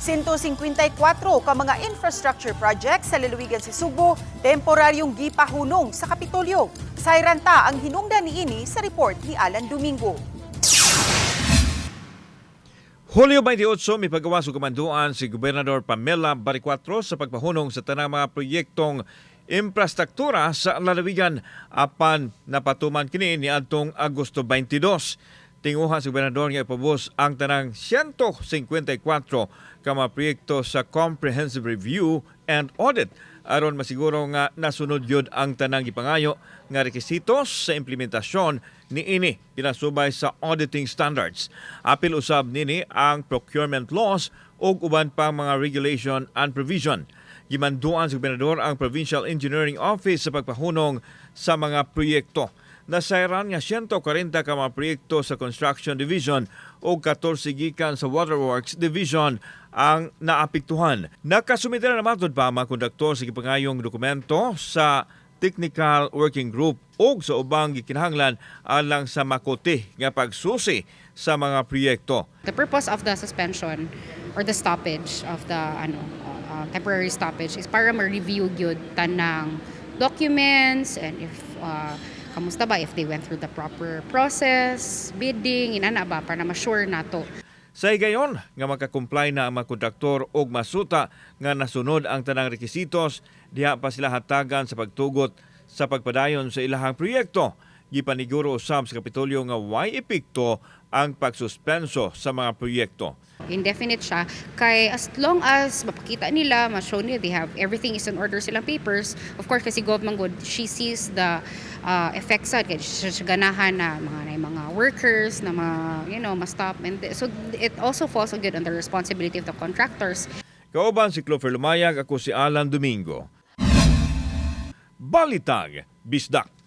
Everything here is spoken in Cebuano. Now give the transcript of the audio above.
154 ka mga infrastructure projects sa lalawigan sa Sugbo, temporaryong gipahunong sa Kapitolyo. Sayran ta ang hinungdan niini sa report ni Alan Domingo. Hulyo 28, mipagawas og kamanduan si Gobernador Pamela Baricuatro sa pagpahunong sa tanang mga proyektong imprastruktura sa lalawigan apan napatuman kini niadtong Agosto 22. Tinguha sa gobernador nga ipabos ang tanang 154 ka mga proyekto sa comprehensive review and audit aron masiguro nga nasunod yun ang tanang gipangayo nga rekisitos sa implementasyon niini pinasubay sa auditing standards. Apil usab nini ang procurement laws ug uban pang mga regulation and provision. Gimanduan sa gobernador ang Provincial Engineering Office sa pagpahunong sa mga proyekto. Nasayran nga 140 ka mga proyekto sa Construction Division o 14 gikan sa Waterworks Division ang naapektuhan. Nakasumite na namatod pa ang mga konduktor sa gipangayong dokumento sa Technical Working Group o sa ubang gikinahanglan alang sa makuti nga pagsusi sa mga proyekto. The purpose of the suspension or the stoppage of the ano temporary stoppage is para ma-review gyud tanang documents and if kamusta ba, if they went through the proper process, bidding, inana ba, para ma-sure nato. Sa higayon nga makakomply na ang mga kontraktor og masuta nga nasunod ang tanang rekisitos, diha pa sila hatagan sa pagtugot sa pagpadayon sa ilahang proyekto. Gipaniguro usab sa Kapitolyo nga way epekto ang pagsuspenso sa mga proyekto. Indefinite siya kay as long as mapakita nila, ma-show nila they have everything is in order, silang papers. Of course, kasi government good, she sees the effects sa kay siya ganahan na mga workers na mga ma-stop, and so it also falls good on the responsibility of the contractors. Kauban si Clover Lumayag, ako si Alan Domingo. Balitag, Bisdak.